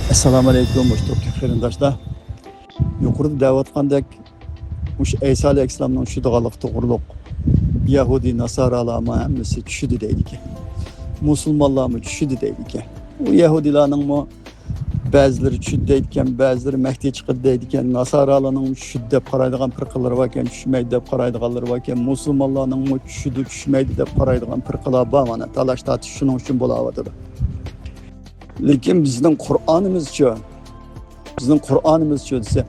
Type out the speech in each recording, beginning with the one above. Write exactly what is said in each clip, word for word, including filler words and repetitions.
ئەسسالامۇ ئەلەيكۇم، مۇشتۇق قېرىنداشلار. يۇقىرىدا دەۋاتقاندەك، مۇشۇ ئەيسا ئەلەيھىسسالامنىڭ چۈشىدىغانلىقى توغرۇلۇق يەھۇدىي ناسارالارمۇ ھەممىسى چۈشىدۇ دەيدىكەن. مۇسۇلمانلارمۇ چۈشىدۇ دەيدىكەن. ئۇ يەھۇدىيلارنىڭمۇ بەزىلىرى چۈشىدۇ دەيدىكەن، بەزىلىرى مەھدى چىقىدۇ دەيدىكەن. ناسارالارنىڭمۇ چۈشىدۇ دەپ قارايدىغان پىرقىلىرى باركەن، چۈشمەيدۇ دەپ قارايدىغانلىرى باركەن. مۇسۇلمانلارنىڭمۇ چۈشىدۇ، چۈشمەيدۇ دەپ قارايدىغان پىرقىلار بار. مانا تالاش تارتىش شۇنىڭ ئۈچۈن بولاۋاتىدۇ. لېكىن بىزنىڭ قۇرئانىمىزچۇ؟ بىزنىڭ قۇرئانىمىزچۇ دېسە،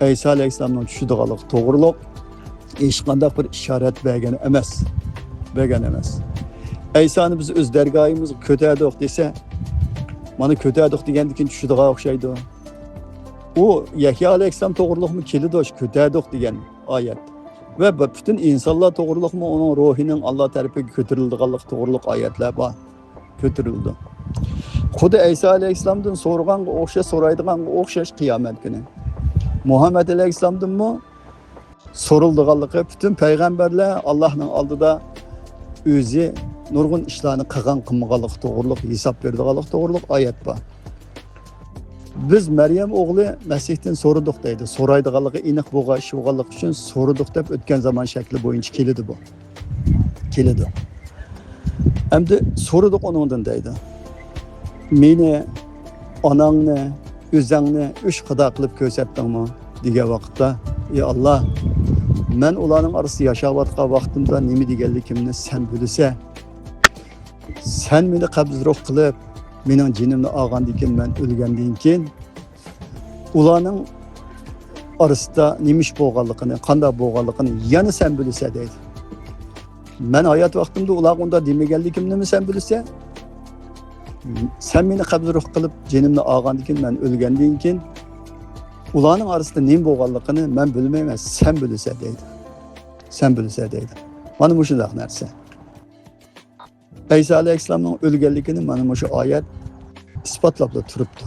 ئەيسا ئەلەيھىسسالامنىڭ چۈشىدىغانلىقى توغرۇلۇق ھېچقانداق بىر ئىشارەت بەرگەن ئەمەس. بەرگەن ئەمەس. ئەيسانى بىز ئۆز دەرگاھىمىزغا كۆتەردۇق دېسە، مانا كۆتەردۇق دېگەندىن كېيىن چۈشىدىغان ئوخشايدۇ. ئۇ يەھيا ئەلەيھىسسالام توغرۇلۇقمۇ كېلىدۇ شۇ كۆتەردۇق دېگەن ئايەت. ۋە بۇ پۈتۈن ئىنسانلار توغرۇلۇقمۇ ئۇنىڭ روھىنىڭ ئاللا تەرىپىگە كۆتۈرۈلىدىغانلىقى توغرۇلۇق ئايەتلەر بار. كۆتۈرۈلىدۇ. خۇددى ئەيسا ئەلەيھىسسالامدىن سورىغانغا ئوخشاش، سورايدىغانغا ئوخشاش قىيامەت كۈنى. مۇھەممەد ئەلەيھىسسالامدىنمۇ سورىلىدىغانلىقى، پۈتۈن پەيغەمبەرلەر ئاللانىڭ ئالدىدا ئۆزى نۇرغۇن ئىشلارنى قىلغان، قىلمىغانلىقى توغرۇلۇق ھېساب بېرىدىغانلىقى توغرۇلۇق ئايەت بار. بىز مەريەم ئوغلى مەسىھتىن سورىدۇق دەيدۇ. سورايدىغانلىقى ئېنىق بولغان ئىش بولغانلىقى ئۈچۈن سورىدۇق دەپ ئۆتكەن زامان شەكلى بويىچە كېلىدۇ بۇ. كېلىدۇ. ئەمدى سورىدۇق ئۇنىڭدىن دەيدۇ. مېنى، ئاناڭنى، ئۆزەڭنى ئۈچ خۇدا قىلىپ كۆرسەتتىڭمۇ؟ دېگەن ۋاقىتتا، ئى ئاللا، مەن ئۇلارنىڭ ئارىسىدا ياشاۋاتقان ۋاقتىمدا نېمە دېگەنلىكىمنى سەن بىلىسەن. سەن مېنى قەبز روھ قىلىپ، مېنىڭ جېنىمنى ئالغاندىن كېيىن، مەن ئۆلگەندىن كېيىن، ئۇلارنىڭ ئارىسىدا نېمە ئىش بولغانلىقىنى، قانداق بولغانلىقىنى يەنە سەن بىلىسەن دەيدۇ. مەن ھايات ۋاقتىمدا ئۇلارغا ئۇنداق دېمىگەنلىكىمنىمۇ سەن بىلىسەن. سەن مېنى قەبز روھ قىلىپ، جېنىمنى ئالغاندىن كېيىن، مەن ئۆلگەندىن كېيىن، ئۇلارنىڭ ئارىسىدا نېمە بولغانلىقىنى مەن بىلمەيمەن، سەن بىلىسەن دەيدۇ. سەن بىلىسەن دەيدۇ. مانا مۇشۇنداق نەرسە. ئەيسا ئەلەيھىسسالامنىڭ ئۆلگەنلىكىنى مانا مۇشۇ ئايەت ئىسپاتلاپلا تۇرۇپتۇ.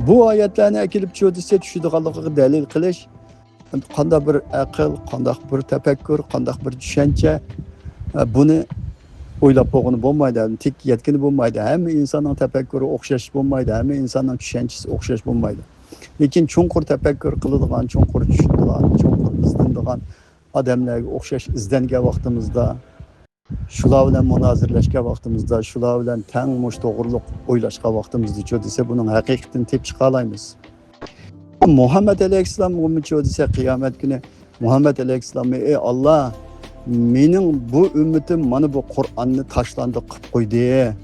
بۇ ئايەتلەرنى ئەكېلىپ چۈشىدىسە چۈشىدىغانلىقىغا دەلىل قىلىش، قانداق بىر ئەقىل، قانداق بىر تەپەككۇر، قانداق بىر چۈشەنچە، بۇنى ئويلاپ بولغىلى بولمايدۇ، تېگىگە يەتكىلى بولمايدۇ. ھەممە ئىنساننىڭ تەپەككۇرى ئوخشاش بولمايدۇ، ھەممە ئىنساننىڭ چۈشەنچىسى ئوخشاش بولمايدۇ. لېكىن چوڭقۇر تەپەككۇر قىلىدىغان، چوڭقۇر چۈشىنىدىغان، چوڭقۇر ئىزدىنىدىغان ئادەملەرگە ئوخشاش ئىزدەنگەن ۋاقتىمىزدا، شۇلار بىلەن مۇنازىرىلەشكەن ۋاقتىمىزدا، شۇلار بىلەن تەڭ مۇشۇ توغرۇلۇق ئويلاشقان ۋاقتىمىزدىچۇ دېسە، بۇنىڭ ھەقىقىتىنى تېپىپ چىقالايمىز. مۇھەممەد ئەلەيھىسسالامغىمۇچۇ دېسە، قىيامەت كۈنى مۇھەممەد ئەلەيھىسسالاممۇ، ئى ئاللا، مېنىڭ بۇ ئۈممىتىم مانا بۇ قۇرئاننى تاشلاندۇق قىلىپ قويدى.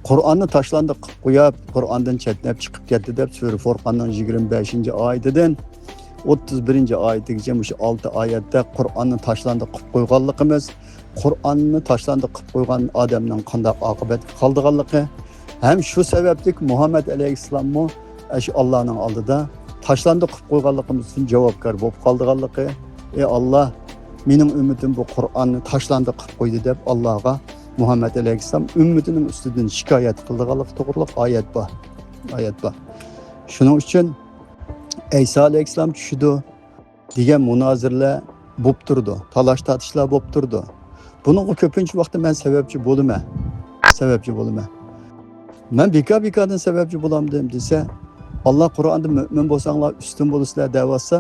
قۇرئاننى تاشلاندۇق قىلىپ قويۇپ، قۇرئاندىن چەتنەپ چىقىپ كەتتى دەپ، سۈرە فۇرقاننىڭ يىگىرمە بەشىنچى ئايىتىدىن ئوتتۇز بىرىنچى ئايىتىگىچە مۇشۇ ئالتە ئايەتتە قۇرئاننى تاشلاندۇق قىلىپ قويغانلىقىمىز، قۇرئاننى تاشلاندۇق قىلىپ قويغان ئادەمنىڭ قانداق ئاقىۋەتكە قالىدىغانلىقى، ھەم شۇ سەۋەبلىك مۇھەممەد ئەلەيھىسسالاممۇ ئاشۇ ئاللانىڭ ئالدىدا تاشلاندۇق قىلىپ قويغانلىقىمىز ئۈچۈن جاۋابكار بولۇپ قالىدىغانلىقى، ئى ئاللا، مېنىڭ ئۈممىتىم بۇ قۇرئاننى تاشلاندۇق قىلىپ قويدى دەپ، ئاللاغا مۇھەممەد ئەلەيھىسسالام ئۈممىتىنىڭ ئۈستىدىن شىكايەت قىلىدىغانلىقى توغرۇلۇق ئايەت بار. ئايەت بار. شۇنىڭ ئۈچۈن ئەيسا ئەلەيھىسسالام چۈشىدۇ دېگەن مۇنازىرىلەر بولۇپ تۇرىدۇ، تالاش-تارتىشلار بولۇپ تۇرىدۇ. بۇنىڭغا كۆپىنچە ۋاقىتتا مەن سەۋەبچى بولىمەن. سەۋەبچى بولىمەن. مەن بىكار-بىكاردىن سەۋەبچى بولامدىم دېسە، ئاللا قۇرئاندا مۆمىن بولساڭلار ئۈستۈن بولىسىلەر دەۋاتسا،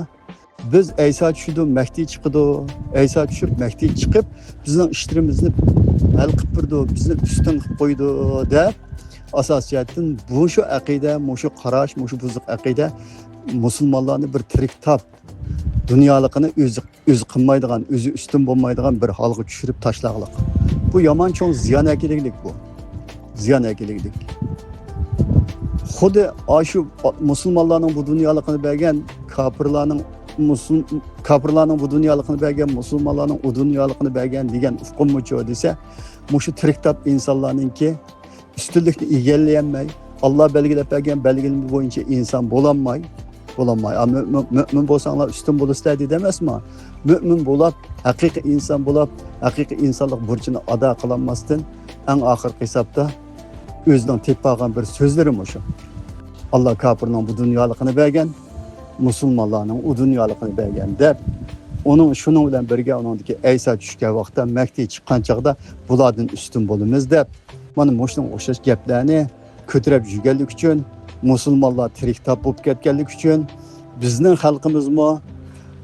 بىز ئەيسا چۈشىدۇ، مەھدى چىقىدۇ، ئەيسا چۈشۈپ، مەھدى چىقىپ، بىزنىڭ ئىشلىرىمىزنى ھەل قىلىپ بېرىدۇ، بىزنى ئۈستۈن قىلىپ قويىدۇ دەپ، ئاساسىي جەھەتتىن مۇشۇ ئەقىدە، مۇشۇ قاراش، مۇشۇ بۇزۇق ئەقىدە مۇسۇلمانلارنى بىر تىرىك تاپ، دۇنيالىقىنى ئۆزى، ئۆزى قىلمايدىغان، ئۆزى ئۈستۈن بولمايدىغان بىر ھالغا چۈشۈرۈپ تاشلاغلىق. بۇ يامان چوڭ زىيان ئەكېلىگلىك بۇ. زىيان ئەكېلىگلىك. خۇددى ئاشۇ مۇسۇلمانلارنىڭ بۇ دۇنيالىقىنى بەرگەن، كاپىرلارنىڭ مۇسۇل-، كاپىرلارنىڭ بۇ دۇنيالىقىنى بەرگەن، مۇسۇلمانلارنىڭ ئۇ دۇنيالىقىنى بەرگەن دېگەن ئۇقۇممۇچۇ دېسە، مۇشۇ تىرىك تاپ ئىنسانلارنىڭكى ئۈستۈنلۈكنى ئىگىلىيەلمەي، ئاللا بەلگىلەپ بەرگەن بەلگىلىمە بويىچە ئىنسان بولالماي، بولالماي. ئا، مۆ-، مۆ-، مۆمىن بولساڭلار ئۈستۈن بولىسىلەر دېدى ئەمەسما؟ مۆمىن بولاپ، ھەقىقىي ئىنسان بولاپ، ھەقىقىي ئىنسانلىق بۇرچىنى ئادا قىلالماستىن، ئەڭ ئاخىرقى ھېسابتا ئۆزىنىڭ تېپىپ ئالغان بىر سۆزلىرى مۇشۇ. ئاللا كاپىرنىڭ بۇ دۇنيالىقىنى بەرگەن، مۇسۇلمانلارنىڭ ئۇ دۇنيالىقىنى بەرگەن دەپ، ئۇنىڭ، شۇنىڭ بىلەن بىرگە ئۇنىڭدىكى ئەيسا چۈشكەن ۋاقىتتا، مەھدى چىققان چاغدا بۇلاردىن ئۈستۈن بولىمىز دەپ، مانا مۇشۇنىڭغا ئوخشاش گەپلەرنى كۆتۈرۈپ يۈرگەنلىكى ئۈچۈن، مۇسۇلمانلار تىرىكتاپ بولۇپ كەتكەنلىكى ئۈچۈن، بىزنىڭ خەلقىمىزمۇ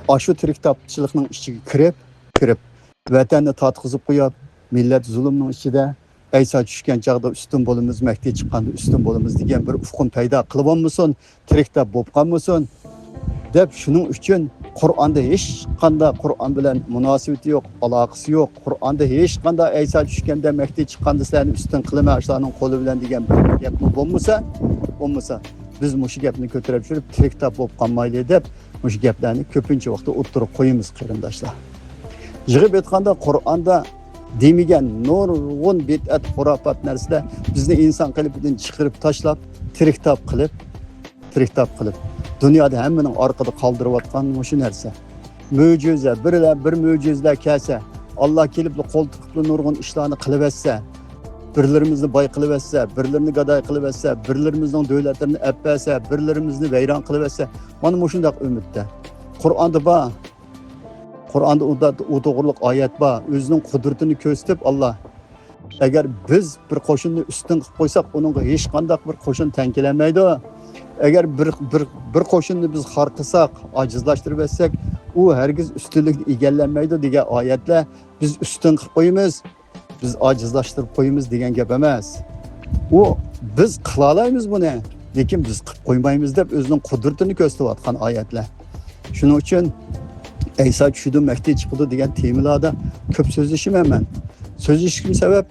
ئاشۇ تىرىكتاپچىلىقنىڭ ئىچىگە كىرىپ، كىرىپ، ۋەتەننى تارتقۇزۇپ قويۇپ، مىللەت زۇلۇمنىڭ ئىچىدە، ئەيسا چۈشكەن چاغدا ئۈستۈن بولىمىز، مەھدى چىققاندا ئۈستۈن بولىمىز دېگەن بىر ئۇقۇم پەيدا قىلىۋالمىسۇن، تىرىكتاپ بولۇپ قالمىسۇن دەپ، شۇنىڭ ئۈچۈن قۇرئاندا ھېچقانداق، قۇرئان بىلەن مۇناسىۋىتى يوق، ئالاقىسى يوق، قۇرئاندا ھېچقانداق ئەيسا چۈشكەندە، مەھدى چىققاندا سىلەرنى ئۈستۈن قىلىمەن ئاشۇلارنىڭ قولى بىلەن دېگەن بىر گەپمۇ بولمىسا، بولمىسا، بىز مۇشۇ گەپنى كۆتۈرۈپ يۈرۈپ تىرىكتاپ بولۇپ قالمايلى دەپ، مۇشۇ گەپلەرنى كۆپىنچە ۋاقىتتا ئوتتۇرىغا قويىمىز، قېرىنداشلار. يىغىپ ئېيتقاندا، قۇرئاندا دېمىگەن نۇرغۇن بىدئەت، خۇراپات نەرسىلەر بىزنى ئىنسان قېلىپىدىن چىقىرىپ تاشلاپ، تىرىكتاپ قىلىپ، تىرىكتاپ قىلىپ، دۇنيادا ھەممىنىڭ ئارقىدا قالدۇرۇۋاتقان مۇشۇ نەرسە. مۆجىزە، بىرلەر، بىر مۆجىزىلەر كەلسە، ئاللا كېلىپلا قول تىقىپلا نۇرغۇن ئىشلارنى قىلىۋەتسە، بىرلىرىمىزنى باي قىلىۋەتسە، بىرلىرىنى گاداي قىلىۋەتسە، بىرلىرىمىزنىڭ دۆلەتلىرىنى ئەپ بەرسە، بىرلىرىمىزنى ۋەيران قىلىۋەتسە، مانا مۇشۇنداق ئۈمىدتە. قۇرئاندا بار. قۇرئاندا ئۇ، ئۇ توغرىلىق ئايەت بار. ئۆزىنىڭ قۇدرىتىنى كۆرسىتىپ ئاللا، ئەگەر بىز بىر قوشۇننى ئۈستۈن قىلىپ قويساق، ئۇنىڭغا ھېچقانداق بىر قوشۇن تەڭ كېلەلمەيدۇ. ئەگەر بىر، بىر، بىر قوشۇننى بىز خار قىلساق، ئاجىزلاشتۇرۇپ ئەتسەك، ئۇ ھەرگىز ئۈستۈنلۈكنى ئىگىلەلمەيدۇ دېگەن ئايەتلەر بىز ئۈستۈن قىلىپ قويىمىز، بىز ئاجىزلاشتۇرۇپ قويىمىز دېگەن گەپ ئەمەس. ئۇ، بىز قىلالايمىز بۇنى، لېكىن بىز قىلىپ قويمايمىز دەپ ئۆزىنىڭ قۇدرىتىنى كۆرسىتىۋاتقان ئايەتلەر. شۇنىڭ ئۈچۈن ئەيسا چۈشىدۇ، مەھدى چىقىدۇ دېگەن تېمىلاردا كۆپ سۆزلىشىمەن مەن. سۆزلىشىشىم سەۋەب،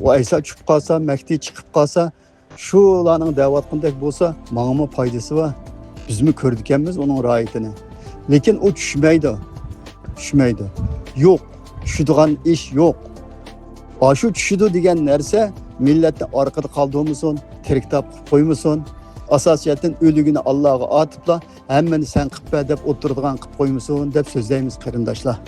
ئۇ ئەيسا چۈشۈپ قالسا، مەھدى چىقىپ قالسا، شۇلارنىڭ دەۋاتقىنىدەك بولسا، ماڭىمۇ پايدىسى بار. بىزمۇ كۆرىدىكەنمىز ئۇنىڭ راھىتىنى. لېكىن ئۇ چۈشمەيدۇ. چۈشمەيدۇ. يوق. چۈشىدىغان ئىش يوق. ئاشۇ چۈشىدۇ دېگەن نەرسە مىللەتنى ئارقىدا قالدۇرمىسۇن، تىرىكتاپ قىلىپ قويمىسۇن. ئاساسىيەتتىن ئۆلۈگىنى ئاللاغا ئاتىپلا، ھەممىنى سەن قىلىپ بەر دەپ ئولتۇرىدىغان قىلىپ قويمىسۇن دەپ سۆزلەيمىز، قېرىنداشلار.